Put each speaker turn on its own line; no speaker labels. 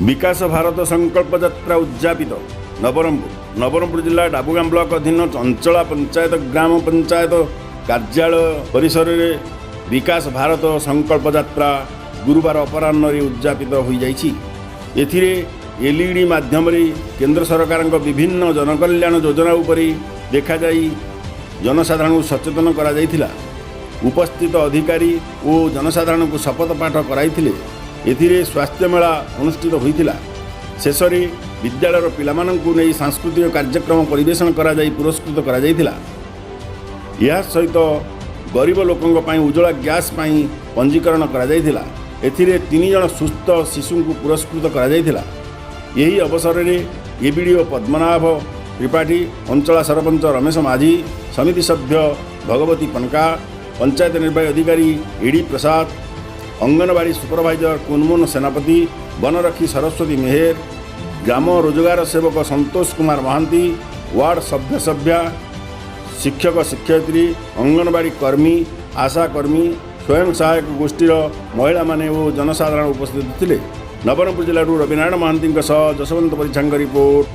ବିକାଶ ଭାରତ ସଂକଳ୍ପ ଯାତ୍ରା ଉଦଯାପିତ। ନବରଙ୍ଗପୁର। ନବରଙ୍ଗପୁର ଜିଲ୍ଲା ଡାବୁଗାଁ ବ୍ଲକ ଅଧୀନ ଚଞ୍ଚଳା ପଞ୍ଚାୟତ ଗ୍ରାମ ପଞ୍ଚାୟତ କାର୍ଯ୍ୟାଳୟ ପରିସରରେ ବିକାଶ ଭାରତ ସଂକଳ୍ପ ଯାତ୍ରା ଗୁରୁବାର ଅପରାହ୍ନରେ ଉଦଯାପିତ ହୋଇଯାଇଛି। ଏଥିରେ ଏଲ୍ଇଡି ମାଧ୍ୟମରେ କେନ୍ଦ୍ର ସରକାରଙ୍କ ବିଭିନ୍ନ ଜନକଲ୍ୟାଣ ଯୋଜନା ଉପରେ ଦେଖାଯାଇ ଜନସାଧାରଣଙ୍କୁ ସଚେତନ କରାଯାଇଥିଲା। ଉପସ୍ଥିତ ଅଧିକାରୀ ଓ ଜନସାଧାରଣଙ୍କୁ ଶପଥ ପାଠ କରାଇଥିଲେ। ଏଥିରେ ସ୍ୱାସ୍ଥ୍ୟ ମେଳା ଅନୁଷ୍ଠିତ ହୋଇଥିଲା। ଶେଷରେ ବିଦ୍ୟାଳୟର ପିଲାମାନଙ୍କୁ ନେଇ ସାଂସ୍କୃତିକ କାର୍ଯ୍ୟକ୍ରମ ପରିବେଷଣ କରାଯାଇ ପୁରସ୍କୃତ କରାଯାଇଥିଲା। ଏହା ସହିତ ଗରିବ ଲୋକଙ୍କ ପାଇଁ ଉଜ୍ଜଳା ଗ୍ୟାସ୍ ପାଇଁ ପଞ୍ଜୀକରଣ କରାଯାଇଥିଲା। ଏଥିରେ 3 ଜଣ ସୁସ୍ଥ ଶିଶୁଙ୍କୁ ପୁରସ୍କୃତ କରାଯାଇଥିଲା। ଏହି ଅବସରରେ ଏବିଡ଼ିଓ ପଦ୍ମନାଭ ତ୍ରିପାଠୀ, ଅଞ୍ଚଳା ସରପଞ୍ଚ ରମେଶ ମାଝୀ, ସମିତି ସଭ୍ୟ ଭଗବତୀ ପନକା, ପଞ୍ଚାୟତ ନିର୍ବାହୀ ଅଧିକାରୀ ଏଡି ପ୍ରସାଦ, ଅଙ୍ଗନବାଡ଼ି ସୁପରଭାଇଜର କୁନମୁନ ସେନାପତି, ବନରକ୍ଷୀ ସରସ୍ୱତୀ ମେହେର, ଗ୍ରାମ ରୋଜଗାର ସେବକ ସନ୍ତୋଷ କୁମାର ମହାନ୍ତି, ୱାର୍ଡ଼ ସଭ୍ୟ ସଭ୍ୟା, ଶିକ୍ଷକ ଶିକ୍ଷୟିତ୍ରୀ, ଅଙ୍ଗନବାଡ଼ି କର୍ମୀ, ଆଶା କର୍ମୀ, ସ୍ୱୟଂ ସହାୟକ ଗୋଷ୍ଠୀର ମହିଳାମାନେ ଓ ଜନସାଧାରଣ ଉପସ୍ଥିତ ଥିଲେ। ନବରଙ୍ଗପୁର ଜିଲ୍ଲାରୁ ରବିନାରାୟଣ ମହାନ୍ତିଙ୍କ ସହ ଯଶବନ୍ତ ପରିଛାଙ୍କ ରିପୋର୍ଟ।